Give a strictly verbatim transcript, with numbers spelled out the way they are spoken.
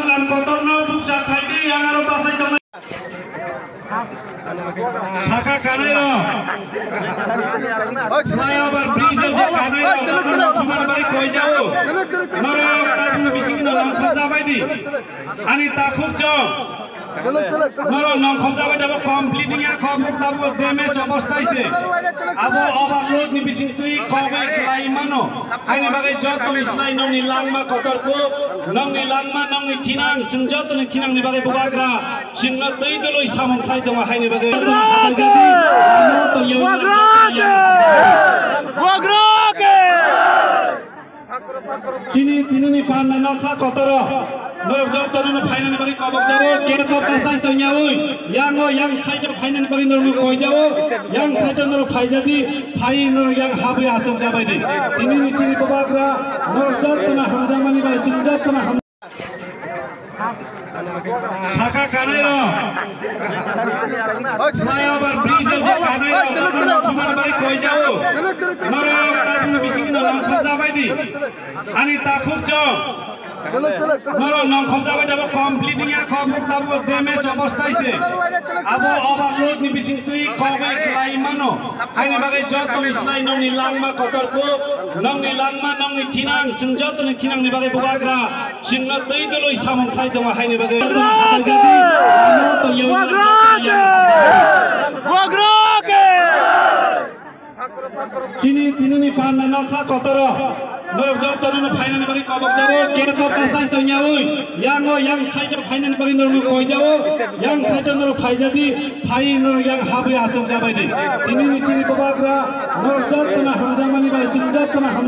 Kotorno bukcha khaidi, yang aro bachai tongnai. Saka kanairo. Flyover bridge o je kanairo, kotorno khumar bai koi jao. Norok tabuk bisingno nongkhor jabaidi. Ani takhuk jong. Norok nongkhor jabai tabuk complete wngya, khobuk tabuk damage obostai se. Abo overload ni bising twi kogwi kwlai mano. Haini bagwi joto ni slai nongni langma kotor kuk, nongni langma, nongni thinang, chwng joto ni thinang ni bagwi bubagra, chwngno twi dului samung khlai tongo haini bagwi. Joto ni habai jadi, lama o tong yaui nang joto ni yang. Chini tini ni panda nokha kotoro. Norok joto no phainani bagwi kobok jabo. Keto bachai tong yaui. Yang o yang side o phainani bagwi norok koi jabo. Yang side o norok phai jadi. Phai norok yang habwi achuk jabai di. Tini ni chini bubagra. Norok joto no hamjamani bai chwng joto no ham- Saka kanairo. Flyover bridge o je kanairo. Khumar bai koi jao. Norok tabuk bisingno nongkhor jabai di. Ani takhuk jong. Norok nongkhor jabai tabuk complete wngya, khobuk tabuk damage obostai se. Abo overload ni bising twi kogwi kwlai mano. Haini bagwi joto ni slai nongni langma kotor kuk, nongni langma, nongni thinang, chwng joto ni thinang ni bagwi bubagra, chwngno twi dului samung khlai tongo haini bagwi. Joto ni habai jadi, lama o tong yaui nang joto ni yang. Chini tini ni panda nokha kotoro. Norok joto no phainani bagwi kobok jabo. Keto bachai tong yaui. Yang o yang side o phainani bagwi norok koi jabo. Yang side o norok phai jadi. Phai norok yang habwi achuk jabai di. Tini ni chini bubagra. Norok joto no hamjamani bai chwng joto no ham-